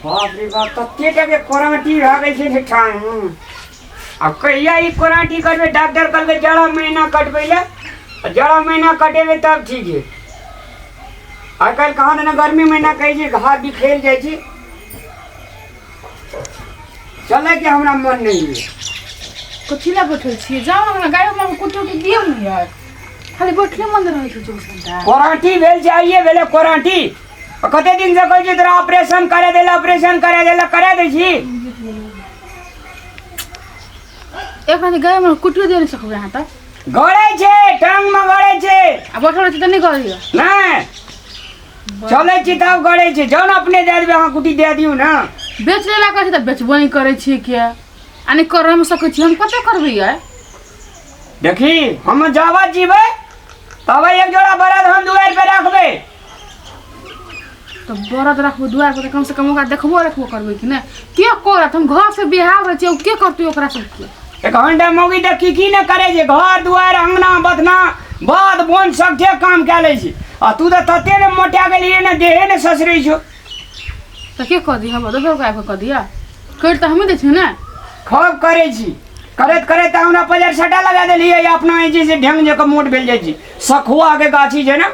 बाप रे बाप, तते टाके कोराटी भए गेल छै ने ठाम। आब कहिया ई कोराटी करबै? डॉक्टर कहलकै जाड़ा महीना कटबै लए, आ जाड़ा महीना कटेबै तब ठीक है। आइ काल्हि कहाँ दना गर्मी महीना कहै छै, घाव बिखेर जाइ छै। चलैके हमरा मन नहि यऽ। कथी लए बैठल छियै? जाउ ने गाय हमरा कुट्टी उट्टी दियौ ने यार, खाली बैठले मन रहै छै 24 घंटा। कोराटी भेल छै, आइए भेलै कोराटी। आ कते दिन से कहै छी तोरा ऑपरेशन करा देला, ऑपरेशन करा देला, करा दै छी। एक मिनट, गाय हमरा कुट्टियो दे नहि सकबै अहाँ तऽ? गड़ै छै, टांग मे गड़ै छै। आ बैठल रहै छी तऽ नहि गड़ैया? नहि, चलै छी तब गड़ै छै। जाउ ने, अपने दए देबै अहाँ, कुट्टी दए दियौ ने। बेच लेला कहै छै तऽ बेचबो नहि करै छियै किया, आ नहि करऽ सकै छी हम, कते करबै यार? देखी, हम जावा जीबै तब एक जोड़ा बरद हम दुआरि पे राखबै। तऽ बरद रखबै दुआरि पर तऽ कमसँ कम ओकरा देखबो रखबो करबै कि नहि? के करत? हम घरसँ बिहार रहै छियै, ओ के करतै ओकरा सबके? एक घंटा मौगी तऽ की की नहि करै छै, घर दुआरि, अंगना बथना, बाध बोन सबठे काम कए लै छै। आ तू तऽ तते ने मोटा गेलियै ने, देहे ने ससरै छौ। तऽ के कऽ दिअ? हम दोसर आबि कऽ कऽ दिअ? करि तऽ हमही दै छियै ने। खूब करै छी। करैत करैत तऽ हमरा पजर सटा लगा देलियै। अपना जे छै से ढेंग जकाँ मोट भेल जाइ छी, सखुआके गाछी छै ने।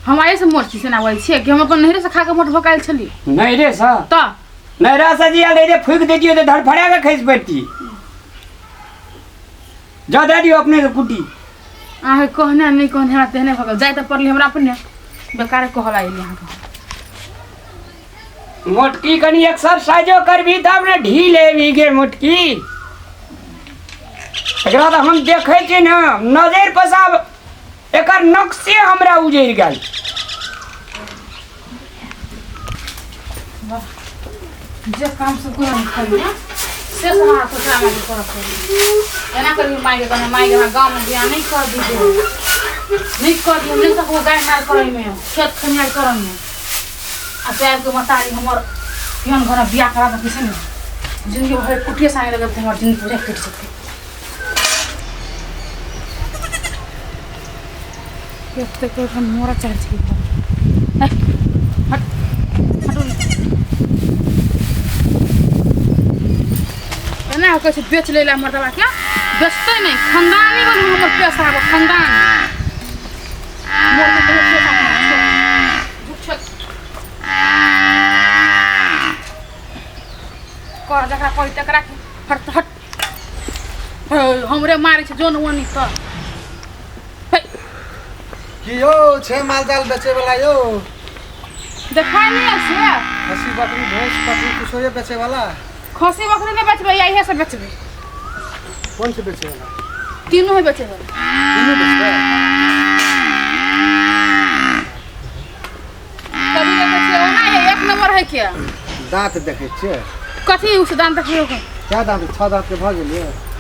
हम आइ से मोट छी से ना बोलै छियै कि हम अपन नैहरे से खा के मोट भऽ के आयल छली? नैहरे से? तऽ नैहरा से जे आयल रहे, फूकि दैतियै तऽ धड़फड़ा के खसि पड़ती। जा, दए दियौ अपने से कुटी। अहाँके कहने नहि कहने हमरा तेहने भऽ गेल, जाय तऽ पड़लै हमरा अपने। बेकारे कहल आइली अहाँके। मोटकी, कनि एक्सरसाइजो करबी तब ने ढील हेबी गे मोटकी। एकरा तऽ हम देखै छी ने, नजरि पसाब एकर नक्शे हमरा उजड़ि गेल। जे काम सब कोना करी से सब हमरा ससुरा मायके करऽ पड़ै। एना करी मायके कहने, मायके हमरा गाँवमे बियाह नहि कर दिहे, नहि कर दिहे, हम नहि सकबो गाय मार करैमे, खेत खनिहार करैमे। आ से आबिके महतारी हमर केहन घरमे बियाह करा देलकै से ने जिनगी भरि कुटिए सानी लगेतै, हमर जिनगी पूरा कटि जेतै। एतेक एखन मोरा चढ़ छै। हट हटू एना कहै छै बेच लै लए मर्दबा के, बेचतै नहि। खानदानी बनू हमर पैसा आबो खानदानी मोर के बहुत पैसा झुक कर जकरा कही तकरा के। हट हट, हमरे मारै छै जोन ओनी तऽ। की यौ, छै मालजाल बेचे वाला यौ? देखाइ नहि से। खस्सी बकरी, भैंस बकरी, कुछो ये बेचे वाला? खस्सी बकरी नहि बेचबै, इहे सब बेचबै। कोन से बेचे वाला? तीनू है बेचे वाला। तीनू बेचबै? कभी देखै छियै ओना है, एक नंबर है के। दाँत देखै छियै? कथी उस दाँत देखबै ओकर? क्या दाँत? छओ दाँत के भऽ गेल?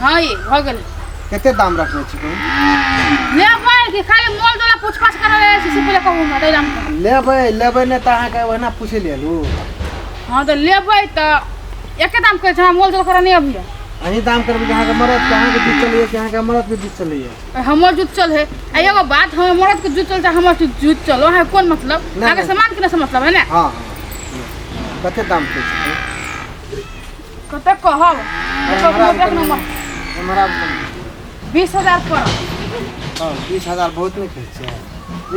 हँ, ये भऽ गेल। कते दाम रखने छी कहू? लेबै कि खाली मोल जोला पूछपाछ करऽ रहै छी से पहिले कहू हमरा दै दाम। लेबै, लेबै नहि तऽ अहाँके ओहिना पूछै लेल। हँ, तऽ लेबै तऽ एके दाम कहै छै, हमरा मोल जोल करऽ नहि अबैया। अहीं दाम करबै कि अहाँके मरद के? अहाँके बीच चलैया कि अहाँके मरद के बीच चलैया? हमर जुत चल है। आ एगो बात, हमर मरद के जुत चल चाहे हमर जुत चलो, अहाँके कोन मतलब? अहाँके सामान के से मतलब है ने? हँ हँ, कते दाम कहै छी? कते कहब? एक नंबर। हमरा 20,000 पड़त। हँ, 20,000 बहुत नहि कहै छियै?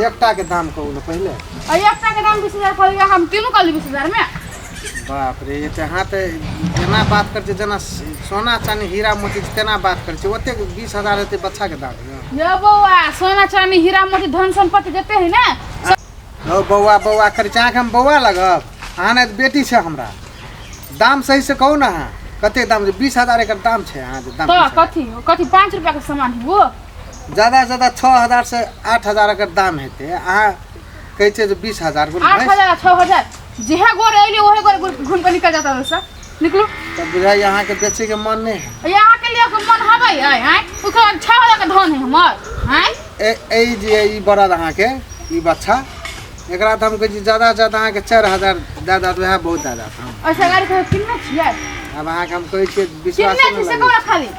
एकटाके दाम कहू ने पहिले। आ एकटाके दाम 20,000 पड़ैया, हम तीनू कहली 20,000 मे। बाप रे, एते अहाँ तऽ जेना बात करै छियै जेना सोना चानी हीरा मोती छै, तेना बात करै छियै। ओतेक 20,000 हेतै बच्चाके दाम यौ? ये बौआ, सोना चानी हीरा मोती धन संपत्ति जते है ने। हौ बौआ बौआ करै छै, अहाँके हम बौआ लागब? अहाँ ने बेटी छै हमरा। दाम सहीसँ कहू ने अहाँ, कतेक दाम छै? 20,000 एकर दाम छै? अहाँ जे दाम तऽ 20,000। कथी कथी, 5 रुपया के सामान है वो? ज्यादासँ ज्यादा 6,000 से 8,000 एकर दाम हेतै, अहाँ कहै छियै जे 20,000। आठ हजार 6,000, जेहे गोरे अइली ओहे गोरे घूम के निकल जाता। वैसा निकलू। तब बुझाइए अहाँके बेचैके मन नहि है। यहाँ के लिए के मन हबै है? आँय, ओकर 6,000 के धन है हमर, आँय? ए एहि जे ई बड़द अहाँके, ई बच्छा, एकरा तऽ हम कहै छी ज्यादासँ ज्यादा अहाँके 4,000 दए देत, वएह बहुत दए देत हम। ऐसा गाड़ी के किन्ने छियै? आब अहाँके हम कहै छियै विश्वास किन्ने छी से कहू खाली।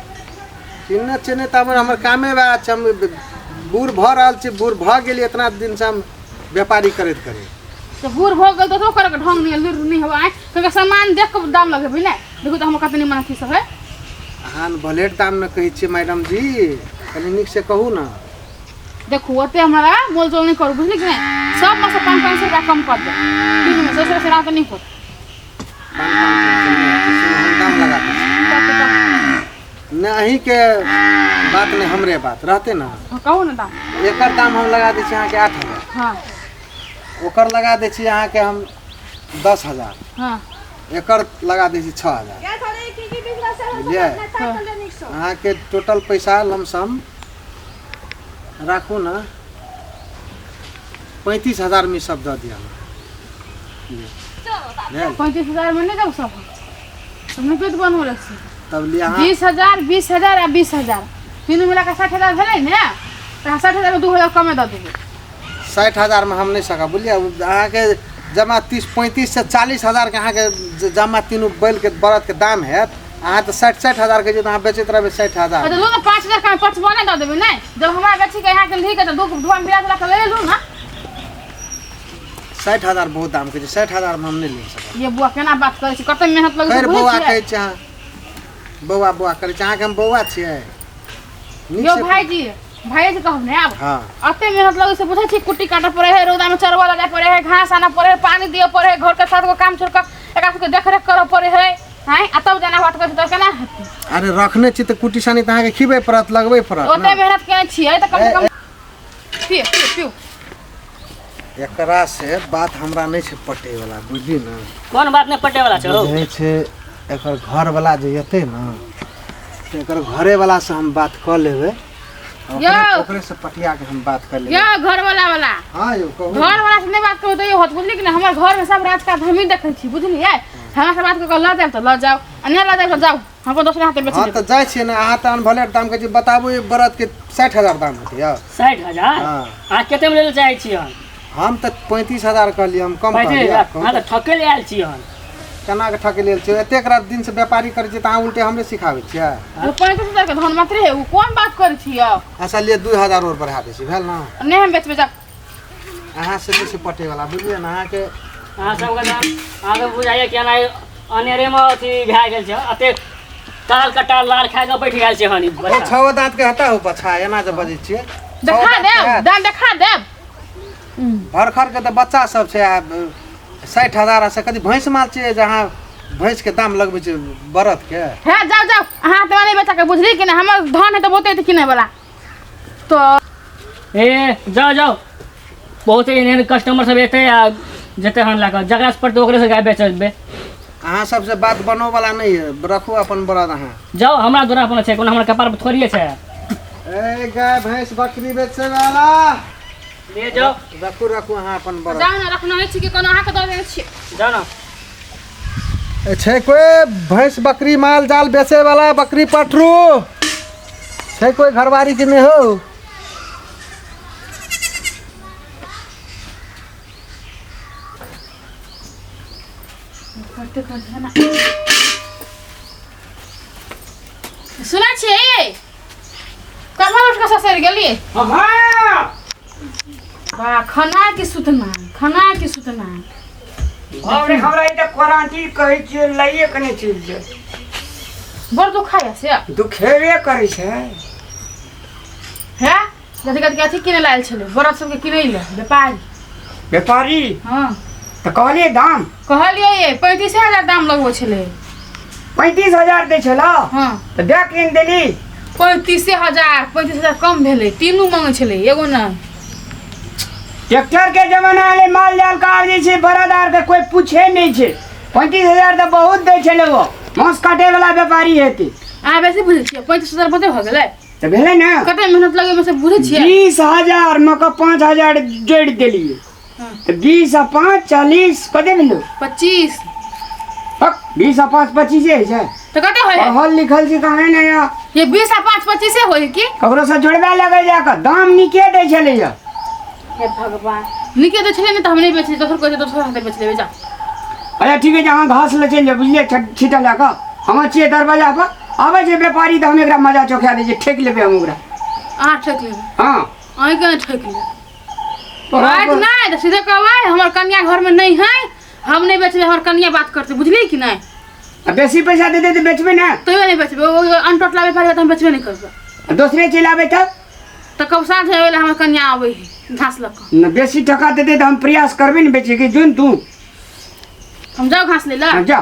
किन्ने छियै नहि तऽ हमर हमर कामे वएह छै। हम बूढ़ भऽ रहल छी, बूढ़ भऽ गेलियै। इतना दिनसँ हम व्यापारी करैत करैत तऽ बूढ़ भऽ गेल तऽ ओकरो करके ढंग नहि लुरि नहि होबे आँय ककरो सामान देख कऽ दाम लगेबै ने देखू तऽ हमर कते निमन अथी सब है। अहाँ भलेट दाम ने कहै छियै मैडम जी, कनि नीकसँ कहू ने। देखू ओते हमरा मोल तोल नहि करू, बुझली कि नहि? सबमे से 500-500 रुपया कम कर देब, तीनूमे से से तऽ नहि होत। 500-500 से नहि हेतै। सुनू, हम दाम लगा दै छी। कते कम? नहि, अहीँके बात नहि, हमरे बात रहतै ने। हँ, कहू ने दाम। एकर दाम हम लगा दै छी अहाँके 8000। हँ। ओकर लगा दै छी अहाँके हम 10,000। हँ। एकर लगा दै छी 6000, बुझलियै? हँ। अहाँके टोटल पैसा लमसम राखू ने 35,000 मे सब दऽ दिअ। भेल। 35,000 मे नहि देब सब, हम नहि पेट बन हो छी। तब लिअ अहाँ। 20,000, 20,000 आ 20,000, तीनू मिला कऽ 60,000 भेलै ने? तऽ 60,000 मे 2,000 कमे दऽ देबै। 60,000मे हम नहि सकब, बुझलियै? अहाँके जमा 30, 35 से 40,000के अहाँके जमा तीनू बैलके बरदके दाम हैत। अहाँ तऽ 60-60,000 के जे अहाँ बेचैत रहबै 60,000। तऽ लू ने 5,000 कमे, 55 दऽ देबै। नहि, जब हमरा बेचीके अहाँके ली के तऽ दू दुआमे बिया देला कऽ ले लू ने। 60,000 बहुत दाम के छै, 60,000मे हम नहि ले सकब। ये बुआ, केना बात करै छी? कते मेहनत लगै छै, फेर बुझै बौआ छियै? कहै छै अहाँ, बौआ बौआ करै छै। अहाँके हम बौआ छियै? नीक यौ से भाईजी, भाईजी से कहब ने आब। हँ। अते मेहनत लगै छै, बुझै छी? कुट्टी काटऽ पड़ै है, रौदामे चरबऽ लऽ जाय पड़ै है, घास आनऽ पड़ै है, पानी दिअ पड़ै है, घरके सात गो काम छोड़ि कऽ एकरा सबके देखरेख करऽ पड़ै है, आँय? आ तब जेना बात करै छै तऽ केना हेतै? अरे, रखने छी तऽ कुट्टी सानी तऽ अहाँके खिबै पड़त, लगबै पड़त ओते ने। मेहनत केने छियै तऽ कम से कम पियो, पियो, पियो। एकरा से बात हमरा नहि छै पटे वाला, बुझली ने? कोन बात नहि पटे वाला छौ? बुझै छै, एकर घरवला जे एतै ने तऽ एकर घरेवला से हम बात कऽ लेबै। यौ। ओकरे से पटिया के हम बात कर लेबै। यौ घरवाला वाला। हाँ यौ, कहू। घर वाला से नहि बात करू तऽ होत, बुझली कि नहि? हमर घर में सब राज काज हमही देखै छी, बुझलियै? हमरा से बात कऽ कऽ लऽ जायब तऽ लऽ जाउ आ नहि लऽ जायब तऽ जाउ, हम अपन दोसरा हाथे बेच हँ लेब। तऽ जाइ छियै ने। अहाँ तऽ अनभले दाम कहै छी। बताबू, ई बरद के 60,000 दाम हेतै यौ? 60,000? हँ। अहाँ कतेमे लै लए चाहै छी हन? हम तऽ 35,000 कहलियै, हम कम पैंतीस कहलियै? हजार अहाँ तऽ ठके ले आयल छी हन। केना के ठके लेल छियै? एतेक रात दिन से व्यापारी करै छियै तऽ अहाँ उल्टे हमरे सिखाबै छियै? ओ 35,000 के धन मात्रे है, ओ कोन बात करै छी यौ? अच्छा लिए, 2,000 आओर बढ़ा दै छी, भेल ने? नहि, हम बेचबै, जाउ। अहाँ से नहि छै पटेवला, बुझलियै ने अहाँके? अहाँ सबके दाम अहाँके बुझाइए कि एना अनेरेमे अथी भए गेल छै, एते काल कटा लार खाए कऽ बैठ गेल छै हन ई ओ बच्चा। छओ दाँत के हटा हो बछा, एना जे बजै छियै? छओ देखा दाँत के देब। हैत। दाम देखा देब। भरखर के तऽ बच्चा सब छै। आब 60,000 से कथी भैंस माल छियै जे अहाँ भैंस के दाम लगबै छियै बरद के? हे जाउ, जाउ, अहाँ तऽ नहि बेचा के, बुझली कि नहि? हमर धन है तऽ बहुते हेतै किनै वाला तऽ। ए जाओ जाओ, बहुत एहन एहन कस्टमर सब एतै आ जेतै हन लए कऽ, जकरा से पड़तै ओकरे से गाय बेचबै। अहाँ सबसे बात बनो वाला नहीं है, रखू अपन बरद अहाँ। जाओ, हमरा द्वारा अपन छै, कोनो हमरा कपार पर थोड़िए छै। ए गाय भैंस बकरी बेचे वाला। ले जाओ। रखू, रखू अहाँ अपन बरद। जाउ ने, रखने छी कि कोनो अहाँके दऽ देने छी? जाओ ना। ए, छै कोई भैंस बकरी माल जाल बेचे वाला? बकरी पठरू छै कोई घरवारी के नहीं हो? करते करते ना सुनै छियै, कमर उठ कऽ ससरि गेलियै? हाँ। बा, खाना के सुतना, खाना के सुतना। बाप रे, हमरा ई तऽ क्वारंटीन कहै छियै, लइए के नहि चलि जाय। बड़ दुखाय से? दुखेबे करै छै। हे, कथी कथी अथी किनै लए आयल छलै, बरद सबके किनै लए व्यापारी। व्यापारी? हँ। तऽ कहलियै दाम? कहलियै ये, 35,000 दाम लगबै छलै। 35,000 दै छलऽ? हँ। तऽ दए कीन देली? 35,000, 35,000 कम भेलै, तीनू मांगै छलै, एगो नहि। ट्रैक्टर के जमाना एलै, माल जाल के आब जे छै बरद आर के कोई पूछे नहि छै। 35,000 तऽ बहुत दै छलै, ओ मांस काटे वाला व्यापारी हेतै। अहाँ बेसी बुझै छियै, 35,000 बहुते भऽ गेलै। तऽ भेलै ने? कते मेहनत लगेबै से बुझै छियै? 20,000 मे के 5,000 जोड़ि देलियै तऽ 20 आ 5 40, कते भेलै? 25। हक, 20 आ 5 25 होइ छै। तऽ कते होइ है? पढ़ल लिखल छी कहे नहि यऽ। ये 20 आ 5 25 होइ है की? ककरो से जोड़बे लगे जाकऽ दाम नीके दै छलैया। हे भगवान, नीके दै छलै ने तऽ हम नहि बेचली, दोसर कोइ दोसर हाथे बेच लेबै, जा। अच्छा ठीक छै, अहाँ घास लऽ चलि जाउ, बुझलियै? छीटा लए कऽ हम छियै दरवाजा पर, आबै छै व्यापारी तऽ हम एकरा मजा चौखा दै छियै, ठकि लेबै हम ओकरा। अहाँ ठकि लेबै? हँ। अहीं केना ठकि लेब? बात नहीं तो सीधे कहबै हमर कन्या घर में नहीं है, हम नहीं बेचबै, हमर कन्या बात करते, बुझली कि नहीं? आ बेसी पैसा दे दे तऽ बेचबै ना। तैयो नहीं बेचबै, ओ अनटोटला व्यापारी तऽ हम बेचबे नहीं करबै। आ दोसरे चलि आबै तब? तऽ कब साँझ होय हमर कन्या आबै है घास लऽ कऽ। न बेसी टका दे दे तऽ हम प्रयास करबै ने बेचैके। जोन तू हम जाउ घास लै लए? हाँ, जा।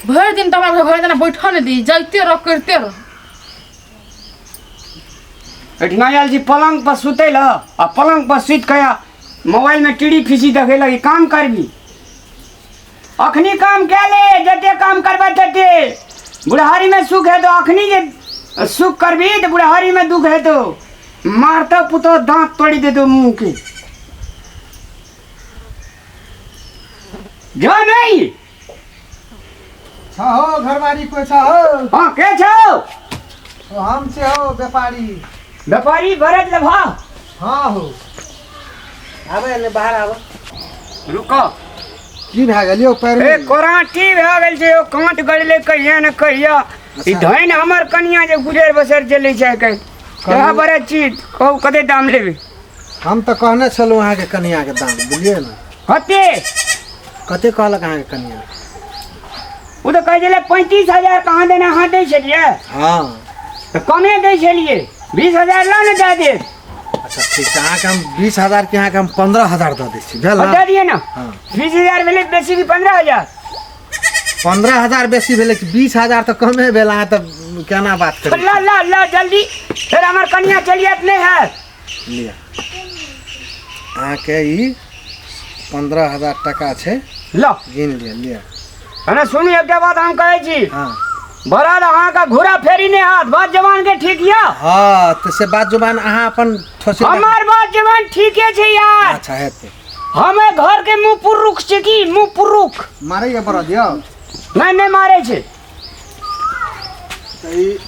भरि दिन तऽ हमरा घर जेना बैठल नहि दी, जाइते रह करिते रह। एहिठिना आयल छी पलंग पर सुतै लए आ पलंग पर सुति कऽ मोबाइल में टीवी फीसी देखै लगी। काम करबी अखनी काम कए ले, जते काम करबै तते बुढ़ारी में सुख हेतौ। अखनी जे सुख करबी तऽ बुढ़ारी में दुख हेतौ। मारतौ पुतौ दांत तोड़ि देतौ मुँह के। जो नहीं छ हो घरवारी कोइ छ हो? हाँ के छौ? ओ हम से हो व्यापारी। व्यापारी भरत लेभा? हाँ हो, आबै ने बाहर आबै। रुको। की भए गेल यौ पैर? ए कोराटी भए गेल छै, ओ काँट गड़ले कहिया ने कहिया। ई धनि हमर कनिया जे गुजर बसर चलै छै आइ काल्हि। कहाँ बड़ा चीज कहू, कते दाम लेबै? हम तऽ कहने छलहुँ अहाँके कनियाके दाम, बुझलियै ने? कते? कते कहलक अहाँके कनिया? ओ तऽ कहै छलै 35,000। कहाँ देना अहाँ दै छलियै? हाँ। तऽ कमे दै छलियै, 20,000 लऽ ने दए देब। अच्छा ठीक छै, अहाँके हम 20,000 के अहाँके हम 15,000 दऽ दै छी, भेल दए ने? दिअ ने। हाँ। 20,000 भेलै बेसी कि 15,000? 15,000 बेसी भेलै कि 20,000 तऽ कमे भेल। अहाँ तऽ केना बात करै? ला ला ला जल्दी, फेर हमर कनिया चलि जायत नहि हैत। लिअ, अहाँके ई 15,000 टाका छै। ल गिन लिअ, लिअ। अरे सुनू, एकटा बात हम कहै छी। हाँ। बरद अहाँके घोड़ा फेरी नहि हाथ, बात जवान के ठीक यऽ? हाँ, तऽ से बात जुबान अहाँ अपन ठोसी। हमर बात जवान ठीके छै यार। अच्छा हेतै। हमे घर के मुँह पुरुख छै की मुँह पुरुख। मारैया बरद यौ? नहि नहि मारै छै। तऽ ई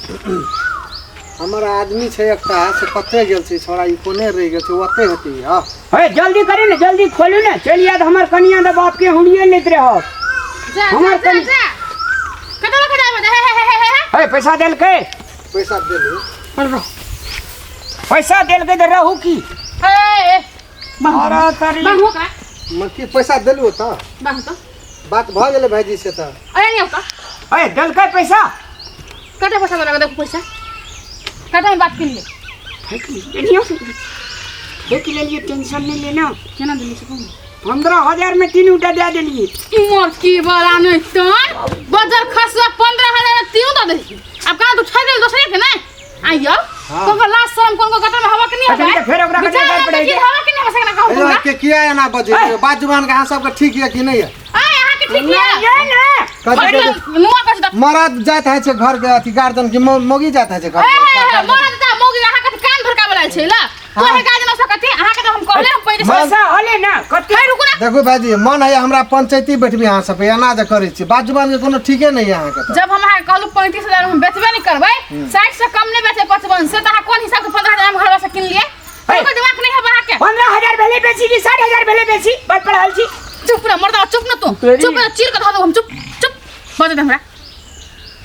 हमर आदमी छै एकटा, से कतऽ गेल छै छोड़ा? ई कोने रहि गेल छै, ओतै हेतै। हँ। हे जल्दी करी ने, जल्दी खोलू ने, चलि जायत हमर कनिया तऽ बाप के हुड़िए लैत रहब। जा जा। हमर जा जा, कतऽ लऽ कऽ जायब? हे हे हे हे हे। हे पैसा देलकै? पैसा देलू। पैसा देलकै तऽ रहू की। हे हे। अरे तरी। बाहु का। म की पैसा देलू तऽ? बाहु तो। बात भऽ गेलै भाइजी से तऽ। अरे नहीं होता। हे देलकै पैसा? कते पैसा लगा? देखो पैसा कते में बात के लिए। देख लेलिए, टेंशन नहीं लेना। केना देली से कहू? 15,000 में तीन टा दे देलिए। मोर की बड़ा नहीं तो बजर खसुआ, 15,000 में तीनों दे देली। अब कहाँ तू ठग गेल दोसरे के नहीं आइयो। हाँ। कोन को लाज शरम, कोन को गटर में हवा के नहीं? अच्छा, हवा तऽ फेर ओकरा विचार कते में पड़ै की छै? हवा के नहीं हवा सकना कहू ए, तुमरा। के किया एना बजै? बात जुबान के अहाँ सबके ठीक यऽ कि नहि यऽ? आय अहाँ के ठीक ये ये ने कथी कथी? नुआ कछ द। मरद जाइत है छै घर के अथी गार्जियन की मौगी जाइत है छै घर ए के? हे हे, मरद जा मौगी अहाँ के कान धरका वाला छै ला तो हे गाजन सकती अहाँ के तो हम कहले हम पहिले से। पैसा हले ना कते? हे रुकू ना। देखू भाईजी, मन है हमरा पंचायती बैठबी अहाँ सब एना जे करै छी, बात जुबान के कोनो ठीके नहि यऽ अहाँके तऽ। जब हम अहाँके कहलहुँ 35,000 हम बेचबे नहीं करबै, 60 से कम नहीं बेचे 55 से, तऽ अहाँ कोन हिसाब से 15,000 हम घरवा से किन लिए? कोनो दिमाग नहीं है अहाँके? 15,000 भेलै बेसी कि 60,000 भेलै बेसी? बड़ पढ़ल छी। चुप रह मर्दा, चुप न तू। तेरी- चुप रह, चीर के धऽ देबो हम। चुप चुप, बजे दे हमरा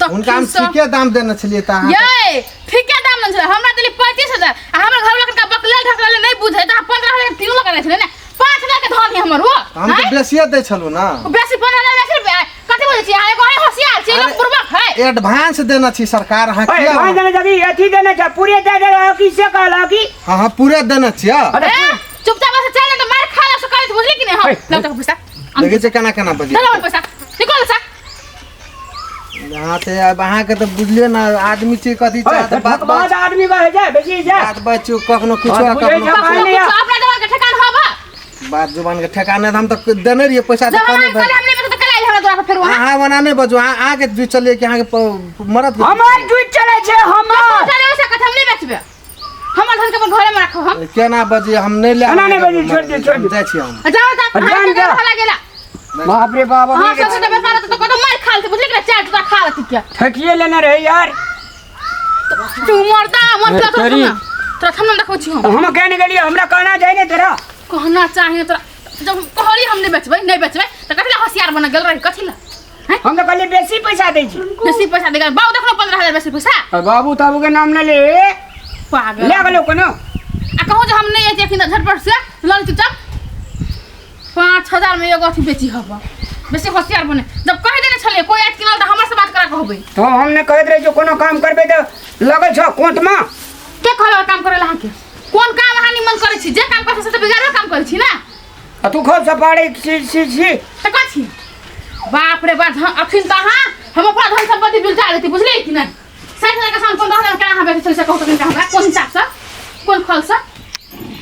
तऽ। हुनका हम ठीके दाम देने छलियै तऽ अहाँ ये ठीके दाम नहि छलै, हमरा देली 35,000 आ हमरा घरवाला के बकलेल ढकलेल नहीं बुझे तऽ 15,000 तीनों लगा छलै ने, 5,000 के धन है हमर वो। हम तऽ बेसिए दै छलहुँ ने। बेसी 15,000 बेसी रुपया कथी बुझै छी अहाँ? एगो अहीं होशियार छी, लोग पूर्वक है। एडवांस देने छी सरकार अहाँ ओए किया? भाई देने जगी अथी देने छै, पूरे दे दे कि से कहला कि? हाँ हाँ, पूरे देने छियै। अरे ए चुपचाप से चल, नहीं तो मार खा ले से कहै छी, बुझली कि नहीं? हम है। लग जा पैसा। देखै छियै केना केना बजै। चलो अपन पैसा निकल सा। अहाँ तऽ आब अहाँके तऽ बुझलियै ने आदमी छी कथी ओए, छै तऽ बात बाद आदमी बह जाए बेसी जाए। बात बात कखनो किछो आ बात बुझै कखनो छै। कखनो नहीं कुछो, अपना जवान के ठेकान हवा। बात जुबान के ठेकाने हम तऽ देने रहियै पैसा जब तऽ हम कमे कहले भेल। हम नहीं बेचब तऽ कल आइल हमरा द्वार पर फेर वहाँ। अहाँ ओना नहि बजू, अहाँ अहाँके जुइ चलियै कि अहाँके मरद के? हमर जुट चलै छै हमर। चले ओसे कथी, हम नहीं बेचबे, हमर धन के अपन घरे में राखब हम। केना बजियै? हम नहि ले। एना नहि बजियै, छोड़ि दियौ, छोड़ि दियौ। जाइ छी हम। जाओ तऽ जान अहाँ जा। के लागेला। बाप रे बाप। अहाँ सब के व्यापार तऽ कतौ मार खा लेते, बुझली कि? चार टुकड़ा खा लेते क्या? ठकिए लेने रहे यार। तू मरदा मर तोरा। तेरी- थम तोरा, थम देखै छी हम। हम केने गेलियै, हमरा कहना चाही ने तोरा। कहना चाहिए तोरा? जब हम कहली हम नहीं बेचबै नहीं बेचबै तऽ कथी ला होशियार बन गेल रही, कथी ला हैं? हम तऽ कहलियै बेसी पैसा दै छी। बेसी पैसा देगा बाबू, देखलो 15,000 बेसी पैसा। और बाबू ताबू के नाम न ले। पागल। ले गेलो कोनो। आ कहूँ जे हम नहीं अयती अखन तऽ झटपट से लऽ लेती चुपचाप। 5000 में एगो अथी बेची हब बेसी होशियार बने जब कहि देने छलियै कोई आइत किनल तऽ हमर से बात करा कहबै। तो हम ने कहैत रहे जो कोनो काम करबे तऽ लगल छौ कोंट में। के कहलक काम करे ला अहाँके? कोन काम अहाँ निमन करै छी? जे काम करै छी से तऽ बिगाड़ो काम करै छी ने। आ तू खूब सपाड़े छी छी छी। तऽ कथी बाप रे बाप, अखन तऽ अहाँ हम पूरा धन संपत्ति बिलटा देती, बुझलियै कि नहि? 60,000 के सामान 15,000 केना अहाँ बेचै छलियै से कहू तऽ कनिका हमरा, कोन हिसाबसँ कोन फलसँ?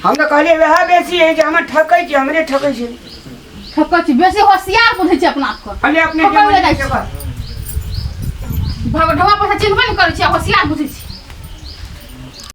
हम तऽ कहलियै वएह बेसी है जे हमर ठकै छी, हमरे ठकै छी। ठकै छी, बेसी होशियार बुझै छी अपना आपके। कहलियै अपने ठकै लए जाइ जे छी। भगवा पैसा चिन्हबे नहि करै छी आ होशियार बुझै छी।